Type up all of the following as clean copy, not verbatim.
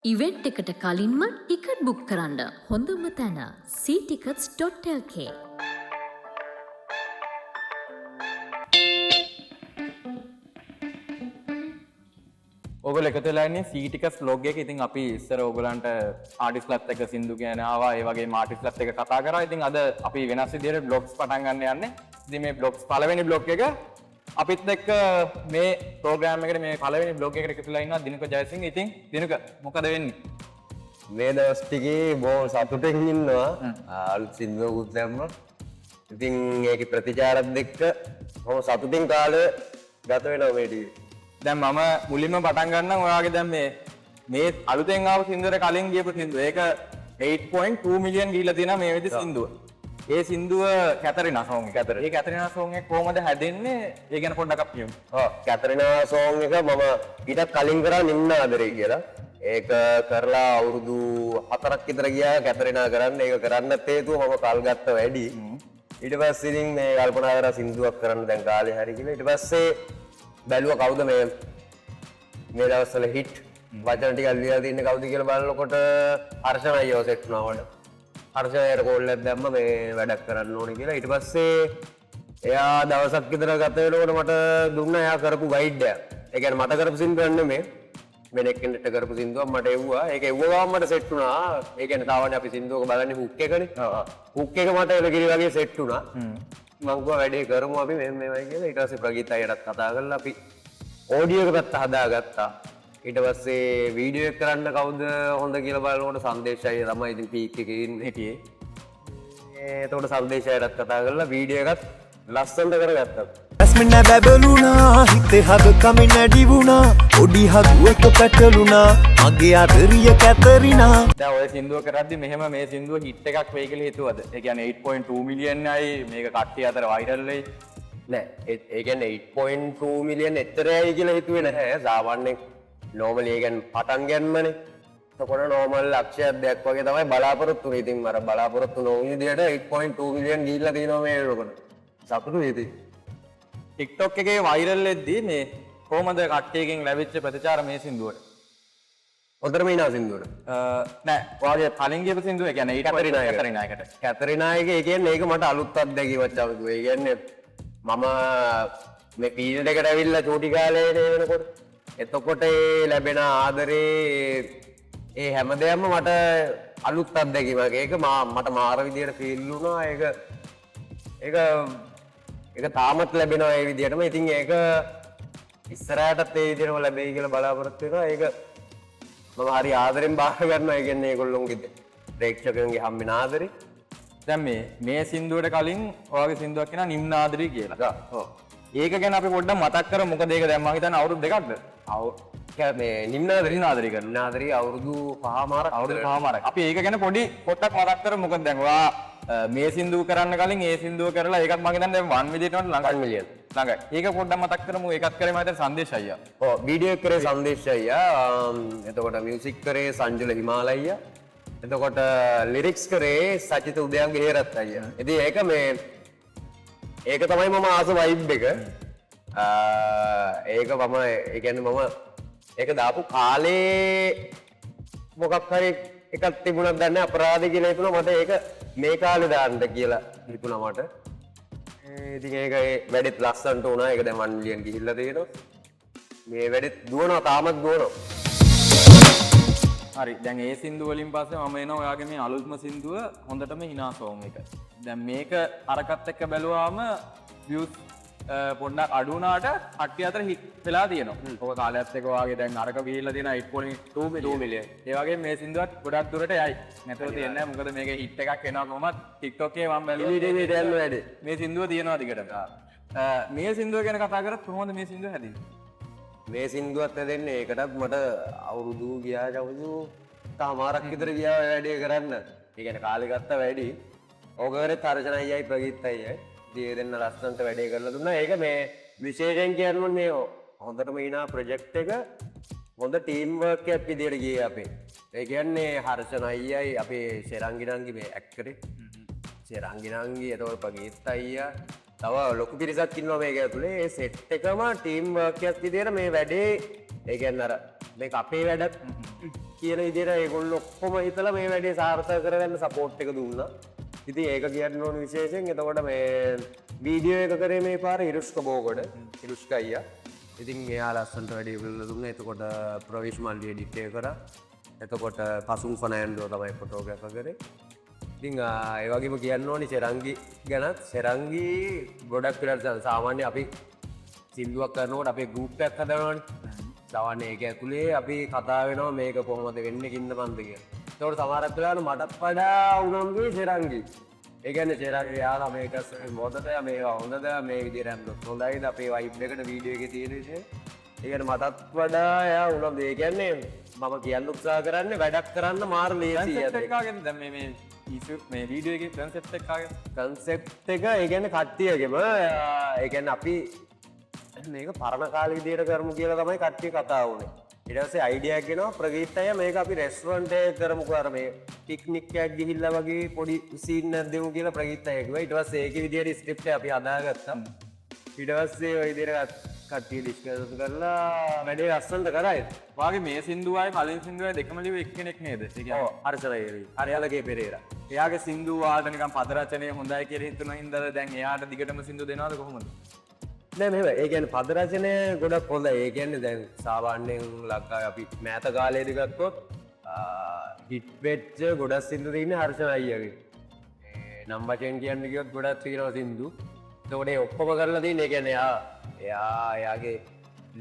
Event එකට කලින්ම ticket book කරන්න හොඳම තැන ctickets.lk. ඔයගොල්ලෝ එකතු වෙලා ඉන්නේ C tickets vlog එක. ඉතින් අපි ඉස්සර ඔයගොල්ලන්ට ආටිස්ට්ලත් එක්ක සින්දු කියන ආවා. ඒ වගේම ආටිස්ට්ලත් එක්ක කතා කරා. ඉතින් අද අපි වෙනස් විදිහට බ්ලොග්ස් පටන් ගන්න යන්නේ. ඉතින් මේ බ්ලොග්ස් පළවෙනි බ්ලොග් එක අපිත් එක්ක මේ ප්‍රෝග්‍රෑම් එකට මේ පළවෙනි බ්ලොග් එකට එකතු වෙලා ඉන්නවා දිනුක ජයසිංහ. ඉතින් දිනුක, මොකද වෙන්නේ? මේ දවස් ටිකේ බොහොම සතුටෙන් ඉන්නවා. අලුත් සින්දුවකුත් දැම්මා. ඉතින් ඒකේ ප්‍රතිචාරත් එක්ක බොහොම සතුටින් කාලය ගත වෙනවා මේ ටිකේ. දැන් මම මුලින්ම පටන් ගන්නම් ඔයාගේ දැන් මේ මේ අලුතෙන් ආපු සින්දුවට කලින් ගියපු සින්දුව. ඒක 8.2 මිලියන් ගිහිල්ලා තියෙනවා මේ වෙද්දි සින්දුව. ඒ සින්දුව කැතරිනා සෝං එක. කැතරිනා. ඒ කැතරිනා සෝං එක කොහොමද හැදෙන්නේ? ඒ ගැන පොඩ්ඩක් අපි කියමු. ඔව්, කැතරිනා සෝං එක මම ඊටත් කලින් කරා නිම්න ආදරේ කියලා. ඒක කරලා අවුරුදු 4ක් විතර ගියා කැතරිනා කරන්න. ඒක කරන්නත් හේතුව මම කල් ගත්ත වැඩි. ඊට පස්සේ ඉතින් මේ කල්පනා කරා සින්දුවක් කරන්න දැන් කාලේ හරි කියලා. ඊට පස්සේ බැලුවා කවුද මේ මේ දවස්වල හිට් වචන ටිකක් ලියලා තින්නේ කවුද කියලා බලනකොට හර්ෂණ අයියව සෙට් වුණා මට. හර්ෂණ අයියට කෝල් එකක් දැම්ම මේ වැඩක් කරන්න ඕනේ කියලා. ඊට පස්සේ එයා දවසක් විතර ගත වෙනකොට මට දුන්නා එයා කරපු ගයිඩ් එකක්. ඒ කියන්නේ මට කරපු සින්දුවක් නෙමෙයි, වෙන එක්කෙනෙක්ට කරපු සින්දුවක් මට එව්වා. ඒක එව්ව ගමන් මට සෙට් වුණා. ඒ කියන්නේ තාමනේ අපි සින්දුවක බලන්නේ හුක් එකනේ. හුක් එක මට එලකිරි වගේ සෙට් වුණා. මං කිව්වා වැඩේ කරමු අපි මෙහෙම මෙහෙමයි කියලා. ඊට පස්සේ ප්‍රගීත් අයියටත් කතා කරලා අපි ඔඩියෝ එක පැත්ත හදාගත්තා. ඊට පස්සේ වීඩියෝ එක කරන්න කවුද හොඳ කියලා බලනකොට සංදේශ අයියා තමයි ඉතින් පීක් එකේ ඉන්නේ. හිටියේ. එතකොට සංදේශ අයියටත් කතා කරලා වීඩියෝ එකත් ලස්සනට කරගත්තා. රැස්මින බැබළුණා, හිතේ හද කමින් වැඩි වුණා, පොඩි හදුවක පැටලුණා මගේ ආදරිය කැතරිනා. දැන් ඔය සින්දුව කරද්දි මෙහෙම මේ සින්දුව හිට් එකක් වෙයි කියලා හිතුවද? ඒ කියන්නේ 8.2 මිලියන් අයි මේක කට්ටිය අතර වයිරල් වෙයි. නෑ, ඒ කියන්නේ 8.2 මිලියන් එතරයි කියලා හිතුවේ නැහැ. සාමාන්‍යයෙන් නෝමලි ඒ කියන්නේ පටන් ගැනීමනේ. එතකොට නෝමල් ලක්ෂයක් දෙයක් වගේ තමයි බලාපොරොත්තු වෙන්නේ. ඉතින් අර බලාපොරොත්තු නොවුන විදියට 8.2 මිලියන් ගිහිල්ලා තියෙනවා මේ වෙනකොට. සතුටුයි ඉතින්. TikTok එකේ වයිරල් වෙද්දි මේ කොහොමද කට්ටියකින් ලැබිච්ච ප්‍රතිචාර මේ සින්දුවට? හොඳටම ඉනා සින්දුවට. නෑ, ඔයාගේ කලින් ගියපු සින්දුව, ඒ කියන්නේ 8.2 කැතරිනා එකට. කැතරිනා එකට. කැතරිනා එක, ඒ කියන්නේ ඒක මට අලුත් අත්දැකීමක් චමිතු. ඒ කියන්නේ මම මේ පීරියඩ් එකට ඇවිල්ලා චූටි කාලේ නේ වෙනකොට. එතකොට ඒ ලැබෙන ආදරේ ඒ හැම දෙයක්ම මට අලුත් අත්දැකීමක්. ඒක මට මාර විදියට ෆීල් වුණා. ඒක ඒක ඒක තාමත් ලැබෙනවා ඒ විදියටම. ඉතින් ඒක ඉස්සරහටත් ඒ විදියටම ලැබෙයි කියලා බලාපොරොත්තු වෙනවා. ඒක මම හරි ආදරෙන් බාර ගන්නවා. ඒ කියන්නේ ඒගොල්ලොන්ගේ ප්‍රේක්ෂකයන්ගේ හම් වෙන ආදරේ. දැන් මේ මේ සින්දුවට කලින් ඔයාගේ සින්දුවක් කියනවා නිම්න ආදරේ කියලා. ඔව්. ඒක ගැන අපි පොඩ්ඩක් මතක් කරමු. මොකද ඒක දැන් මං හිතන්නේ අවුරුදු 2ක්ද? මේ නිම්න ආදරේ. නිම්න ආදරේ කරන. නිම්න ආදරේ අවුරුදු පහමාරක්. අවුරුදු පහමාරක්. අපි ඒක ගැන පොඩි පොට්ටක් මතක් කරමු. මොකද දැන් ඔයා මේ සින්දුව කරන්න කලින් ඒ සින්දුව කරලා ඒකත් මං හිතන්නේ දැන් 1 මිලියන් වලට ළඟයි. 1 මිලියන්. ළඟයි. ඒක පොඩ්ඩක් මතක් කරමු. ඒකත් කරේ මම හිතන්නේ සංදේශ අයියා. ඔව්, වීඩියෝ එක කරේ සංදේශ අයියා. එතකොට මියුසික් කරේ සංජුල හිමාල අයියා. එතකොට ලිරික්ස් කරේ සචිත උදයන්ග හේරත් අයියා. ඉතින් ඒක මේ ඒක තමයි මම ආස වයිබ් එක. ඒක මම ඒ කියන්නේ මම ඒක දාපු කාලේ මොකක් හරි එකක් තිබුණක් දන්නේ අපරාධ කියලා හිතුණා මට. ඒක මේ කාලේ දාන්න කියලා හිතුණා මට. ඉතින් ඒක ඒ වැඩෙත් ලස්සනට වුණා. ඒක දැන් 1 මිලියන් ගිහිල්ලා තියෙනවා. මේ වැඩෙත් දුවනවා, තාමත් දුවනවා. හරි, දැන් ඒ සින්දුව වලින් පස්සේ මම එනවා ඔයාගේ මේ අලුත්ම සින්දුව හොඳටම හිනා සෝං එක. දැන් මේක අරකත් එක්ක බැලුවාම views පොඩ්ඩක් අඩු වුණාට කට්ටිය අතර හිට් වෙලා තියෙනවා. ඔක කාලයත් එක්ක ඔයාගේ දැන් අරක ගිහිල්ලා තියෙන 8.2 මිලියන්. ඒ වගේ මේ සින්දුවත් ගොඩක් දුරට යයි. නැතුව තියෙන්නේ නැහැ. මොකද මේක හිට් එකක් එනවා කොහොමත් TikTok එකේ මම බැලුවා. ඉතින් ඉතින් යන්න වැඩේ. මේ සින්දුව තියෙනවා දිගටම. මේ සින්දුව ගැන කතා කරත් කොහොමද මේ සින්දුව හැදෙන්නේ? මේ සින්දුවත් හැදෙන්නේ ඒකටත් මට අවුරුදු ගියා අවුරුදු තමාරක් විතර ගියා ඔය වැඩේ කරන්න. ඒ කියන්නේ කාලේ ගත්ත වැඩි. ඕක කරේ හර්ෂණ අයියයි ප්‍රගීත් අයියයි. ඉතින් ඒ දෙන්න ලස්සනට වැඩේ කරලා දුන්නා. ඒක මේ විශේෂයෙන් කියන්න ඕනේ මේ හොඳටම ඉනා ප්‍රොජෙක්ට් එක හොඳ ටීම් වර්ක් එකක් විදියට ගියේ අපේ. ඒ කියන්නේ හර්ෂණ අයියයි අපේ ශෙරංගි නංගි මේ ඇක්ට් කරේ. ශෙරංගි නංගි, එතකොට ප්‍රගීත් අයියා, තව ලොකු පිරිසක් ඉන්නවා මේක ඇතුලේ. ඒ සෙට් එකම ටීම් වර්ක් එකක් විදියට මේ වැඩේ, ඒ කියන්නේ අර මේක අපේ වැඩක්. කියන විදිහට ඒගොල්ලෝ ඔක්කොම හිතලා මේ වැඩේ සාර්ථක කරගන්න සපෝට් එක දුන්නා. ඉතින් ඒක කියන්න ඕන විශේෂයෙන්. එතකොට මේ වීඩියෝ එක කරේ මේ පාර හිරුෂ්ක බෝගොඩ, හිරුෂ්ක අයියා. ඉතින් එයා ලස්සනට වැඩේ කරලා දුන්නා. එතකොට ප්‍රවීෂ් මල්ලි එඩිට් එක කරා. එතකොට පසුන් ෆර්නෑන්ඩෝ තමයි ෆොටෝග්‍රැෆර් කරේ. ඉතින් ඒ වගේම කියන්න ඕනි සෙරංගි ගැනත්. සෙරංගි ගොඩක් වෙලාවට සාමාන්‍ය අපි සින්දුවක් කරනකොට අපේ ගෲප් එකක් හදනවනේ. සාමාන්‍ය ඒක ඇතුලේ අපි කතා වෙනවා මේක කොහොමද වෙන්නේ කින්ද මන්ද කියලා. ඒතකොට සමහරක් වෙලාවට මටත් වඩා උනන්දුයි සෙරංගි. ඒ කියන්නේ සෙරංගි යාලා මේක හොඳද, මේවා හොඳද, මේ විදිහට ඇම්ලොත් හොඳයිද, අපේ වයිබ් එකට වීඩියෝ එකේ තියෙන විදිහ. ඒ කියන්නේ මටත් වඩා එයා උනන්දු. ඒ කියන්නේ මම කියන්න උත්සාහ කරන්නේ වැඩක් කරන්න මාර ලේසියි. කන්සෙප්ට් එක කාගේද දැන් මේ මේ ඊසු මේ වීඩියෝ එකේ කන්සෙප්ට් එක කාගේද? කන්සෙප්ට් එක ඒ කියන්නේ කට්ටියගෙම. ඒ කියන්නේ අපි මේක පරණ කාලේ විදියට කරමු කියලා තමයි කට්ටිය කතා වුනේ. ඊට පස්සේ අයිඩියා එකක් ගෙනවා ප්‍රගීත් අයියා මේක අපි රෙස්ටොරන්ට් එකක කරමුකෝ, අර මේ පික්නික් එකක් ගිහිල්ලා වගේ පොඩි සීන් එකක් දෙමු කියලා ප්‍රගීත් අයියා කිව්වා. ඊට පස්සේ ඒකේ විදියට ස්ක්‍රිප්ට් එක අපි හදාගත්තා. ඊට පස්සේ ඔය විදියට කට්ටිය ඩිස්කස් කරලා වැඩේ ලස්සනට කරා ඒක. ඔයාගේ මේ සින්දුවයි කලින් සින්දුවයි දෙකම ලිව්වේ එක්කෙනෙක් නේද? ඒ කියන්නේ ඔව්, හර්ෂල ඒරි. අරයාලගේ පෙරේරා. එයාගේ සින්දුව ඔයාලට නිකන් පද රචනය හොඳයි කියලා හිතුණ හින්දාද දැන් එයාට දිගටම සින්දු දෙනවද කොහොමද? නෑ මෙහෙම, ඒ කියන්නේ පද රචනය ගොඩක් හොඳයි. ඒ කියන්නේ දැන් සාමාන්‍යයෙන් ලංකාවේ අපි මෑත කාලයේදී ගත්තොත් හිට් වෙච්ච ගොඩක් සින්දු තියෙන්නේ හර්ෂණ අයියාගේ. ඒ නම් වශයෙන් කියන්න ගියොත් ගොඩක් තියෙනවා සින්දු. එතකොට ඒ ඔක්කොම කරලා තියෙන්නේ ඒ කියන්නේ එයා එයාගේ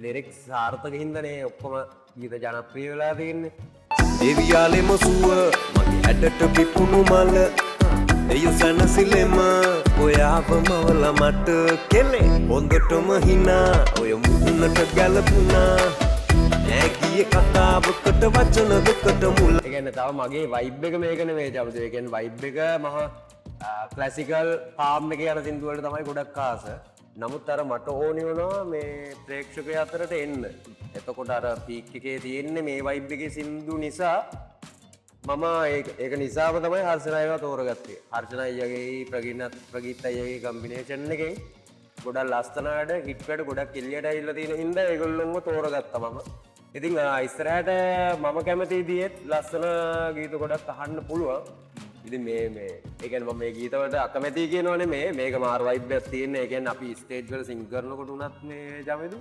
ලිරික්ස් සාර්ථක හින්දානේ ඔක්කොම ගීත ජනප්‍රිය වෙලා තියෙන්නේ. දෙවියාලෙම සුව මගේ ඇඩට පිපුණු මල එය සැනසිලෙම ඔයාව මවල මට කෙලේ හොඳටම හිනා ඔය මුහුණට ගැලපුණා නෑ ගියේ කතාවකට වචන දෙකට මුල. ඒ කියන්නේ තව මගේ වයිබ් එක මේක නෙමෙයි චමිතු. ඒ කියන්නේ වයිබ් එක මහා ක්ලාසිකල් කාම් එකේ යන සින්දු වලට තමයි ගොඩක් ආස. නමුත් අර මට ඕනි වුණා මේ ප්‍රේක්ෂකයා අතරට එන්න. එතකොට අර පීක් එකේ තියෙන්නේ මේ වයිබ් එකේ සින්දු නිසා මම ඒක නිසාම තමයි හර්ෂණ අයියව තෝරගත්තේ. හර්ෂණ අයියාගේ ප්‍රගීත් අයියාගේ කම්බිනේෂන් එකෙන් ගොඩක් ලස්සන වැඩ, හිට් වැඩ ගොඩක් එළියට ඇවිල්ලා තියෙන හින්දා ඒගොල්ලොන්ව තෝරගත්තා මම. ඉතින් ඉස්සරහට මම කැමති විදියෙත් ලස්සන ගීත ගොඩක් අහන්න පුළුවන්. ඉතින් මේ මේ ඒ කියන්නේ මම මේ ගීත වලට අකමැති කියනව නෙමෙයි, මේක මාර වයිබ් එකක් තියෙන. ඒ කියන්නේ අපි ස්ටේජ් වල සිං කරනකොට උනත් මේ ජමෙදු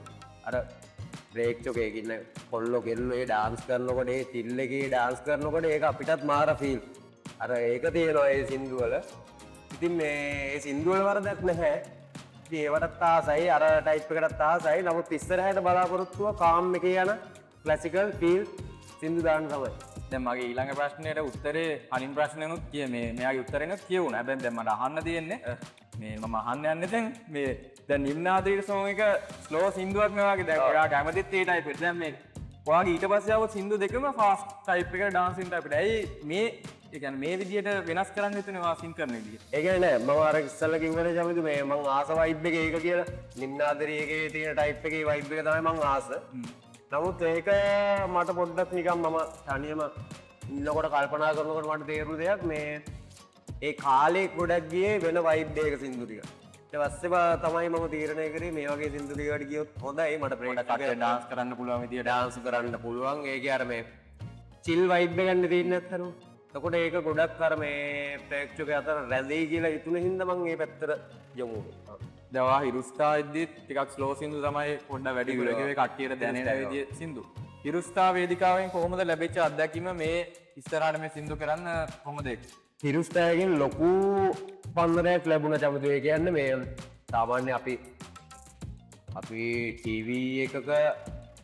අර ප්‍රේක්ෂකයෙක් ඉන්න කොල්ලෝ කෙල්ලෝ ඒ ඩාන්ස් කරනකොට ඒ චිල් එකේ ඩාන්ස් කරනකොට ඒක අපිටත් මාර ෆීල්. අර ඒක තියෙනවා ඒ සින්දු වල. ඉතින් මේ ඒ සින්දු වල වරදක් නැහැ. ඉතින් ඒවටත් ආසයි, අර ටයිප් එකටත් ආසයි. නමුත් ඉස්සරහට බලාපොරොත්තුව කාම් එකේ යන ක්ලාසිකල් ෆීල් සින්දු දාන්න තමයි. දැන් මගේ ඊළඟ ප්‍රශ්නයට උත්තරේ කලින් ප්‍රශ්නෙනුත් කිය මේ මෙයාගේ උත්තරේනුත් කියවුණා. හැබැයි දැන් මට අහන්න තියෙන්නේ මේ මම අහන්න යන්නේ දැන් මේ දැන් නිම්නාදීර සෝං එක ස්ලෝ සින්දුවක් නේ ඔයාගේ. දැන් ඔයා කැමතිත් ඒ ටයිප් එකට. දැන් මේ ඔයාගේ ඊට පස්සේ ආව සින්දු දෙකම ෆාස්ට් ටයිප් එකට ඩාන්සින් ටයිප් එකට. ඇයි මේ ඒ කියන්නේ මේ විදියට වෙනස් කරන්න හිතුනේ ඔයා සින් කරන විදිය? ඒ කියන්නේ නෑ මම අර ඉස්සෙල්ලා කිව්වනේ ජමිතු මේ මං ආස වයිබ් එක ඒක කියලා. නිම්නාදරි එකේ තියෙන ටයිප් එකේ වයිබ් එක තමයි මං ආස. නමුත් ඒක මට පොඩ්ඩක් නිකන් මම තනියම ඉන්නකොට කල්පනා කරනකොට මට තේරුණු දෙයක් මේ ඒ කාලේ ගොඩක් ගියේ වෙන වයිබ් එකක සින්දු ටික. ඊට පස්සේ තමයි මම තීරණය කරේ මේ වගේ සින්දු ටිකට ගියොත් හොඳයි මට ප්‍රේක්ෂකයන් ඩාන්ස් කරන්න පුළුවන් විදියට ඩාන්ස් කරන්න පුළුවන්. ඒකේ අර මේ චිල් වයිබ් එක ගන්න තියෙන්නේ නැත්නම්. එතකොට ඒක ගොඩක් අර මේ ප්‍රේක්ෂකයන් අතර රැඳෙයි කියලා හිතුන හින්දා මං ඒ පැත්තට යමු වුණා. දැන් ඔයා හිරුස්තා ඉද්දිත් ටිකක් ස්ලෝ සින්දු තමයි පොඩ්ඩක් වැඩි විරකේ කට්ටියට දැනෙන විදිය සින්දු. හිරුස්තා වේදිකාවෙන් කොහොමද ලැබිච්ච අත්දැකීම මේ ඉස්සරහට මේ සින්දු කරන්න කොහොමද ඒක? හිරුස්තාගෙන් ලොකු පන්දරයක් ලැබුණ චමිතු. ඒ කියන්නේ මේ සාමාන්‍ය අපි ටීවී එකක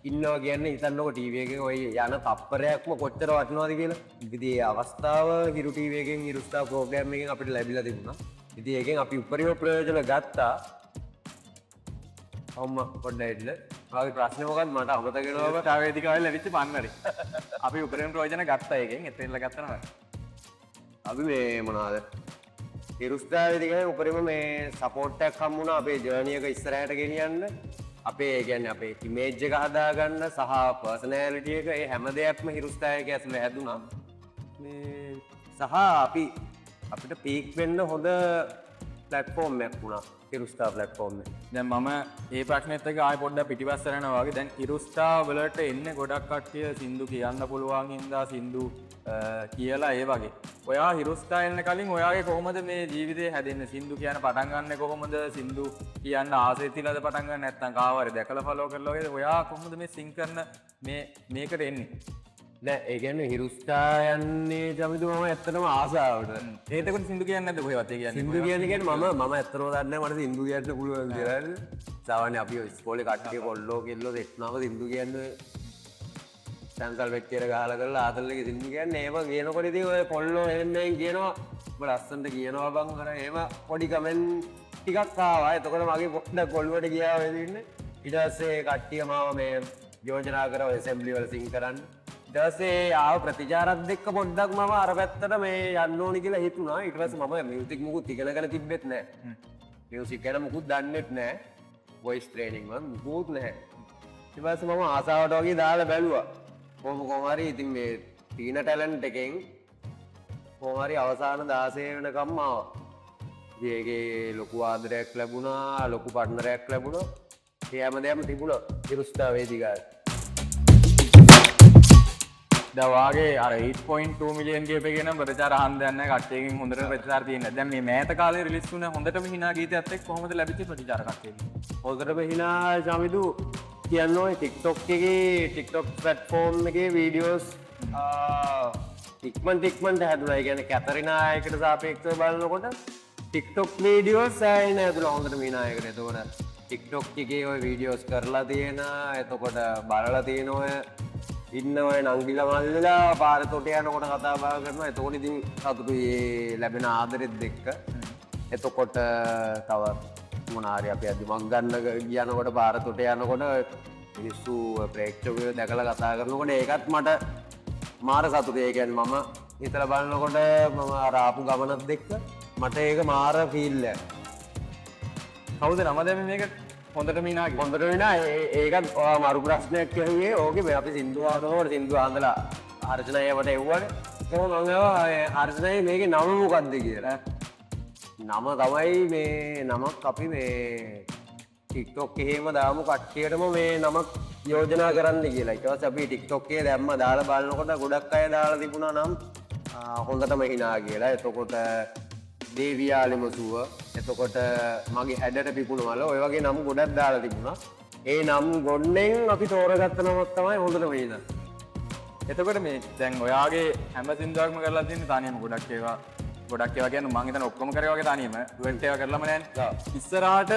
ඉන්නවා කියන්නේ හිතන්නකො ටීවී එකේ ඔය යන තප්පරයක්ම කොච්චර වටිනවද කියලා. ඉතින් ඒ අවස්ථාව හිරු ටීවී එකෙන් හිරුස්තා ප්‍රෝග්‍රෑම් එකෙන් අපිට ලැබිලා තිබුණා. ඉතින් ඒකෙන් අපි උපරිම ප්‍රයෝජන ගත්තා. අම්මා පොඩ්ඩක් ඉන්න. ඔයාගේ ප්‍රශ්නේ මොකක්ද මට අමතක වෙනවා. හිරුස්තා වේදිකාවෙන් ලැබිච්ච පන්නරේ. අපි උපරිම ප්‍රයෝජන ගත්තා ඒකෙන්. එතෙන්ලා ගත්තා නේද? අපි මේ මොනවාද? හිරුස්තා වේදිකාවේ උපරිම මේ සපෝට් එකක් හම්බ වුණා අපේ ජර්නි එක ඉස්සරහට ගෙනියන්න. අපේ ඒ කියන්නේ අපේ ඉමේජ් එක හදාගන්න සහ පර්සනැලිටි එක ඒ හැම දෙයක්ම හිරුස්තා එක ඇතුලේ හැදුනා. මේ සහ අපිට පීක් වෙන්න හොඳ ප්ලැට්ෆෝම් එකක් වුණා හිරුස්ටාර් ප්ලැට්ෆෝම් එක. දැන් මම ඒ ප්‍රශ්නෙත් එක්ක ආයෙ පොඩ්ඩක් පිටිපස්සට යනවා වගේ. දැන් හිරුස්ටාර් වලට එන්නේ ගොඩක් කට්ටිය සින්දු කියන්න පුළුවන් හින්දා සින්දු කියලා ඒ වගේ. ඔයා හිරුස්ටාර් එන්න කලින් ඔයාගේ කොහොමද මේ ජීවිතේ හැදෙන්නේ? සින්දු කියන්න පටන් ගන්නෙ කොහොමද? සින්දු කියන්න ආසෙ තියලාද පටන් ගන්න, නැත්නම් කාව හරි දැකලා ෆලෝ කරලා වගේද? ඔයා කොහොමද මේ සිං කරන මේ මේකට එන්නේ? නෑ, ඒ කියන්නේ හිරුස්ටාර් යන්නේ චමිදු මම ඇත්තටම ආසාවට. ඒතකොට සින්දු කියන්නේ නැද්ද කොහෙවත්? ඒ කියන්නේ සින්දු කියන්නේ කියන්නේ මම මම ඇත්තටම දන්නේ නෑ මට සින්දු කියන්න පුළුවන් කියලා. හරිද? සාමාන්‍ය අපි ඔය ඉස්කෝලේ කට්ටිය කොල්ලෝ කෙල්ලෝ සෙට් වුණාම සින්දු කියන්නේ සැන්සල් වෙට්ටියට ගහලා කරලා ආතල් එකේ සින්දු කියන්නේ. ඒව කියනකොට ඉතින් ඔය කොල්ලෝ එහෙම මෙහෙම කියනවා, ඔබ ලස්සනට කියනවා බං, අර එහෙම පොඩි කමෙන්ට් ටිකක් ආවා. එතකොට මගේ පොඩ්ඩක් ඔළුවට ගියා ඔය දින්නේ. ඊට පස්සේ කට්ටිය මාව මේ යෝජනා කරා ඔය ඇසෙම්බලි වල සිං කරන්න. ඊට පස්සේ ආව ප්‍රතිචාරත් එක්ක පොඩ්ඩක් මම අර පැත්තට මේ යන්න ඕනි කියලා හිතුණා. ඊට පස්සේ මම මියුසික් මුකුත් ඉගෙනගෙන තිබ්බෙත් නෑ. මියුසික් ගැන මුකුත් දන්නෙත් නෑ. වොයිස් ට්‍රේනින් වන් මුකුත් නෑ. ඊට පස්සේ මම ආසාවට වගේ දාලා බැලුවා. කොහොම කොහොම හරි ඉතින් මේ තීන ටැලන්ට් එකෙන් කොහොම හරි අවසාන 16 වෙනකම්ම ආවා. ඉතින් ඒකේ ලොකු ආදරයක් ලැබුණා, ලොකු පට්නරයක් ලැබුණා. ඒ හැම දෙයක්ම තිබුණා හිරුස්ටාර් වේදිකාවේ. දැන් ඔයාගේ අර 8.2 මිලියන් කියප එකේ නම් ප්‍රචාර අහන්න දෙයක් නැහැ. කට්ටියකින් හොඳට ප්‍රචාර තියෙනවා. දැන් මේ මෑත කාලේ රිලීස් වුණ හොඳටම හිනා ගීතයත් එක්ක කොහොමද ලැබිච්ච ප්‍රතිචාර කට්ටියකින්? හොඳටම හිනා චමිදු කියන්න ඕනේ TikTok එකේ, TikTok platform එකේ වීඩියෝස් ඉක්මනට ඉක්මනට හැදුනා. ඒ කියන්නේ කැතරිනා එකට සාපේක්ෂව බලනකොට TikTok videos සෑහෙන හැදුනා හොඳටම හිනා එකට. එතකොට TikTok එකේ ඔය වීඩියෝස් කරලා තියෙන, එතකොට බලලා තියෙන ඔය ඉන්න ඔය නංගිලා මල්ලිලා පාර තොට යනකොට කතා බහ කරනවා. එතකොට ඉතින් සතුටුයි ඒ ලැබෙන ආදරෙත් එක්ක. එතකොට තව මොනාරි අපි අදිමක් ගන්න යනකොට පාර තොට යනකොට මිනිස්සු ප්‍රේක්ෂකයෝ දැකලා කතා කරනකොට ඒකත් මට මාර සතුටුයි. ඒ කියන්නේ මම හිතලා බලනකොට මම අර ආපු ගමනත් එක්ක මට ඒක මාර ෆීල් එකක්. කවුද නම දැම්මේ මේක හොඳටම හිනා කියලා? හොඳට වෙනා ඒකත් ඔයා මරු ප්‍රශ්නයක් ඇහුවේ. ඕකේ මේ අපි සින්දු අහනකොට සින්දු අහලා අර්චනය මට එව්වනේ. ඒක මම ඇහුවා අර්චනයි මේකේ නම මොකද්ද කියලා. නම තමයි මේ නමක් අපි මේ TikTok එකේම දාමු කට්ටියටම මේ නමක් යෝජනා කරන්න කියලා. ඊට පස්සේ අපි TikTok එකේ දැම්ම දාලා බලනකොට ගොඩක් අය දාලා තිබුණා නම් හොඳටම හිනා කියලා. එතකොට දේවියාලෙම සුව, එතකොට මගේ හැඩට පිපුණු මල, ඔය වගේ නම් ගොඩක් දාලා තිබුණා. ඒ නම් ගොන්නෙන් අපි තෝරගත්ත නමක් තමයි හොඳටම හිනා. එතකොට මේ දැන් ඔයාගේ හැම සින්දුවක්ම කරලා තියෙන්නේ තනියම. ගොඩක් ඒවා, ගොඩක් ඒවා කියන්නේ මං හිතන්නේ ඔක්කොම කරේ වගේ තනියම ඩුවෙට් ඒවා කරලම නෑනේ. ඉස්සරහට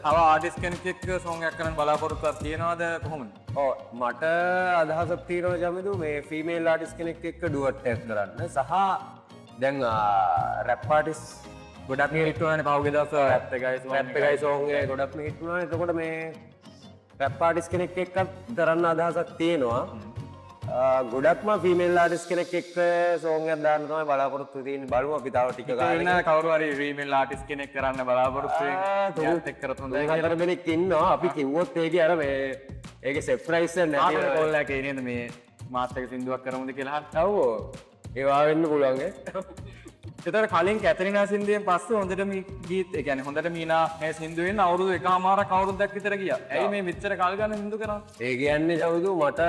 තව ආටිස්ට් කෙනෙක් එක්ක සෝං එකක් කරන්න බලාපොරොත්තුවක් තියෙනවද කොහොමද? ඔව්, මට අදහසක් තියෙනවා ජමිදු මේ ෆීමේල් ආටිස්ට් කෙනෙක් එක්ක ඩුවට් එකක් කරන්න. සහ දැන් රැප් ආටිස්ට් ගොඩක් හිට් වුණානේ පහුගිය දවස්වල රැප් එකයි සෝං රැප් එකයි සෝං එකයි ගොඩක්ම හිට් වුණානේ. එතකොට මේ රැප් ආටිස්ට් කෙනෙක් එක්කත් කරන්න අදහසක් තියෙනවා. ගොඩක්ම ෆීමේල් ආටිස්ට් කෙනෙක් එක්ක සෝං එකක් දාන්න තමයි බලාපොරොත්තු තියෙන්නේ. බලමු අපි තව ටික කාලෙක. ඉන්න කවුරු හරි ෆීමේල් ආටිස්ට් කෙනෙක් කරන්න බලාපොරොත්තු වෙන්නේ. එයාත් එක්ක කරත් හොඳයි තුන් හතර දෙනෙක් ඉන්නවා. අපි කිව්වොත් ඒකේ අර මේ ඒකේ සර්ප්‍රයිස් එක නැති ආ කෝල් එකක් එන්නේ නේද මේ මාත් එක්ක සින්දුවක් කරමුද කියලා අහන්න. ඔව් ඒවා වෙන්න පුළුවන් ඈ. එතකොට කලින් කැතරිනා සින්දුවෙන් පස්සේ හොඳට මේ ගීත, ඒ කියන්නේ හොඳට මීනා මේ සින්දුවෙන් අවුරුදු එකමාරක් අවුරුද්දක් විතර ගියා. ඇයි මේ මෙච්චර කල් ගන්න සින්දු කරන්නේ? ඒ කියන්නේ චෞදු මට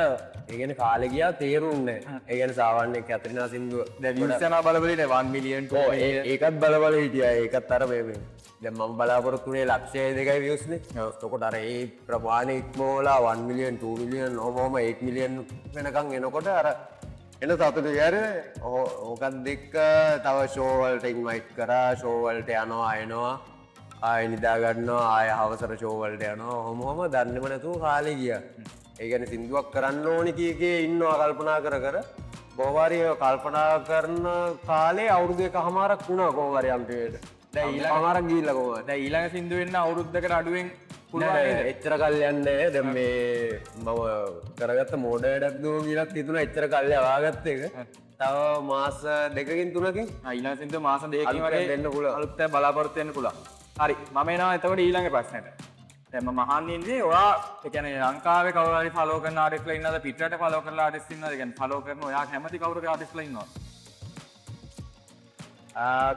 ඒ කියන්නේ කාලේ ගියා තේරුන්නේ නැහැ. ඒ කියන්නේ සාමාන්‍යයෙන් කැතරිනා සින්දුව දැන් views යනවා බල බල ඉන්නේ 1 million 2 ඔව්, million. ඒකත් බල බල හිටියා. ඒකත් අර මේ මේ දැන් මම බලාපොරොත්තු වුණේ ලක්ෂය දෙකයි views නේ. එතකොට අර ඒ ප්‍රමාණය ඉක්මවලා 1 million 2 million ඔහොම ඔහොම 8 million වෙනකන් එනකොට අර එන සතුටු යාර ඕකත් එක්ක තව ෂෝ වලට ඉන්වයිට් කරා. ෂෝ වලට යනවා එනවා, ආයෙ නිදා ගන්නවා, ආයෙ හවසට ෂෝ වලට යනවා. ඔහොම ඔහොම දන්නේම නැතුව කාලේ ගියා. ඒ කියන්නේ සින්දුවක් කරන්න ඕනි කිය කී ඉන්නවා කල්පනා කර කර. කොහොම හරි ඔය කල්පනා කරන කාලේ අවුරුදු එකහමාරක් වුණා කොහොම හරි අන්තිමේට. දැන් ඊළඟ එකහමාරක් ගිහිල්ලා කොහොම හරි. දැන් ඊළඟ සින්දුව වෙන්න අවුරුද්දකට අඩුවෙන් පුළුවන් නෑ, නේද? නෑ, එච්චර කල් යන්නේ නෑ. දැන් මේ මම කරගත්ත මෝඩ වැඩක් දෝ කියලාත් හිතුණා එච්චර කල් යවාගත්ත එක. තව මාස දෙකකින් තුනකින් ඊළඟ සින්දුව මාස දෙකකින් අලුත් වගේ දෙන්න පුළුවන්. අලුත් අය බලාපොරොත්තු වෙන්න පුළුවන්. හරි, මම එනවා එතකොට ඊළඟ ප්‍රශ්නෙට. දැන් මම අහන්න ඉන්නේ ඔයා, ඒ කියන්නේ ලංකාවේ කවුරු හරි ෆලෝ කරන ආටිස්ට්ලා ඉන්නවද? පිටරට ෆලෝ කරන ආටිස්ට් ඉන්නවද? ඒ කියන්නේ ෆලෝ කරන ඔයා කැමති කවුරු හරි ආටිස්ට්ලා ඉන්නවද?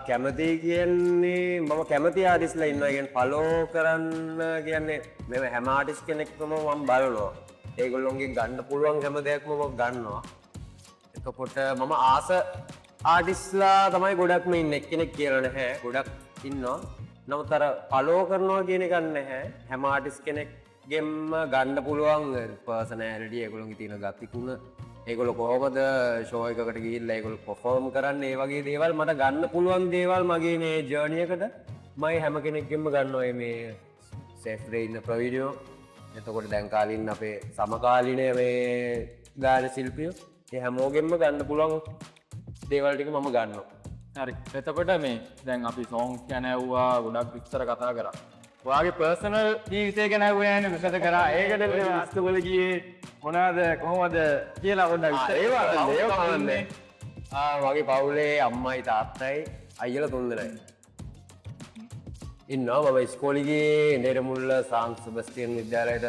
කැමති කියන්නේ මම කැමති ආටිස්ලා ඉන්නවා. ඒ කියන්නේ ෆලෝ කරන්න කියන්නේ මෙම හැම ආටිස් කෙනෙක්වම මම බලනවා. ඒගොල්ලොන්ගෙන් ගන්න පුළුවන් හැම දෙයක්ම මම ගන්නවා. එතකොට මම ආස ආටිස්ලා තමයි ගොඩක්ම ඉන්නේ. එක්කෙනෙක් කියලා නැහැ. ගොඩක් ඉන්නවා. නමුත් අර ෆලෝ කරනවා කියන එකක් නැහැ. හැම ආටිස් කෙනෙක්ගෙන්ම ගන්න පුළුවන් පර්සනැලිටි, ඒගොල්ලොන්ගේ තියෙන ගතිගුණ, ඒගොල්ලෝ කොහොමද ෂෝ එකකට ගිහිල්ලා ඒගොල්ලෝ පර්ෆෝම් කරන්නේ, ඒ වගේ දේවල් මට ගන්න පුළුවන් දේවල් මගේ මේ ජර්නි එකට මම හැම කෙනෙක්ගෙන්ම ගන්නවා. මේ සේෆ් රේ ඉන්න ප්‍රවීණයෝ, එතකොට දැන් කාලේ ඉන්න අපේ සමකාලීන මේ ගායන ශිල්පියෝ, ඒ හැමෝගෙන්ම ගන්න පුළුවන් දේවල් ටික මම ගන්නවා. හරි. එතකොට මේ දැන් අපි සෝංස් ගැන ඇහුවා, ගොඩක් විස්තර කතා කරා. ඔයාගේ පර්සනල් ජීවිතය ගැන ඇහුවේ නෑනේ, මොකද කරා? ඒකට ඉස්කෝලේ ගියේ මොනවාද කොහොමද කියලා පොඩ්ඩක් විස්තර. ඒවා කවුද ඒවා ඉන්නේ? මගේ පවුලේ අම්මයි තාත්තයි අයියලා තුන්දෙනයි ඉන්නවා. මම ඉස්කෝලේ ගියේ නේරමුල්ල සාන් සෙබස්තියන් විද්‍යාලයට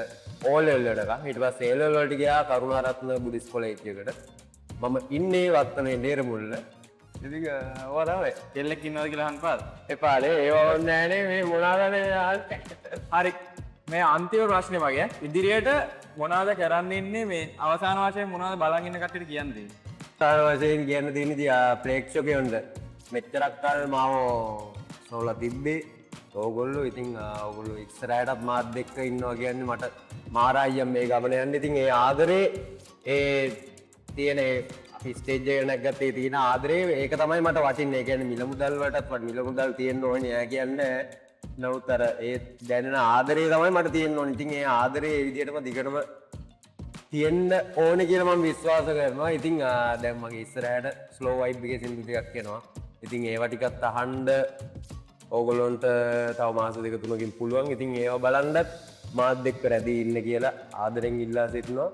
ඕ ලෙවල් වෙනකන්. ඊට පස්සේ ඒ ලෙවල් වලට ගියා කරුණාරත්න බුද්දිස් කොලෙජ් එකට. මම ඉන්නේ වත්තනේ නේරමුල්ල. ඉතින් ඔවා තමයි. කෙල්ලෙක් ඉන්නවද කියලා අහන්න පාද? එපාලේ ඒවා ඕනේ නෑනේ, මේ මොනවාද මේ අහන්නේ? හරි. මේ අන්තිම ප්‍රශ්නේ මගේ. ඉදිරියට මොනවද කරන්න ඉන්නේ, මේ අවසාන වශයෙන් මොනවද බලන් ඉන්න කට්ටියට කියන්න තියෙන්නේ? අවසාන වශයෙන් කියන්න තියෙන ඉතින් ප්‍රේක්ෂකයන්ට මෙච්චරක් කල් මාව සොවලා තිබ්බේ ඕගොල්ලෝ. ඉතින් ඕගොල්ලෝ ඉස්සරහටත් මාත් එක්ක ඉන්නවා කියන්නේ මට මාර අයියා මේ ගමන යන්න. ඉතින් ඒ ආදරේ, ඒ තියෙන ඒ අපි ස්ටේජ් එක නැග්ගත් ඒ තියෙන ආදරේ, ඒක තමයි මට වටින්නේ. ඒ කියන්නේ මිල මුදල් වලටත් වඩා මිල මුදල් තියෙන්න ඕනේ නෑ කියන්නේ. නමුත් අර ඒ දැනෙන ආදරේ තමයි මට තියෙන්න ඕනේ. ඉතින් ඒ ආදරේ ඒ විදිහටම දිගටම තියෙන්න ඕනේ කියලා මම විශ්වාස කරනවා. ඉතින් දැන් මගේ ඉස්සරහට ස්ලෝ වයිබ් එකේ සින්දු ටිකක් එනවා. ඉතින් ඒවා ටිකත් අහන්න ඕගොල්ලොන්ට තව මාස දෙක තුනකින් පුළුවන්. ඉතින් ඒවා බලන්නත් මාත් එක්ක රැඳී ඉන්න කියලා ආදරෙන් ඉල්ලා සිටිනවා.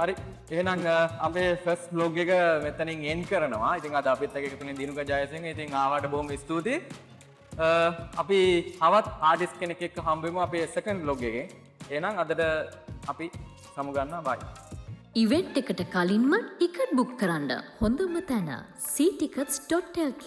හරි. එහෙනම් අපේ ෆස්ට් ව්ලොග් එක මෙතනින් එන්ඩ් කරනවා. ඉතින් අද අපිත් එක්ක එකතු වුණේ දිනුක ජයසිංහ. ඉතින් ආවට බොහොම ස්තුතියි. අපි තවත් ආටිස්ට් කෙනෙක් එක්ක හම්බ වෙමු අපේ සෙකන්ඩ් ව්ලොග් එකේ. එහෙනම් අදට අපි සමු ගන්නවා. බයි. ඉවෙන්ට් එකට කලින්ම ටිකට් බුක් කරන්න හොඳම තැන, ctickets.lk.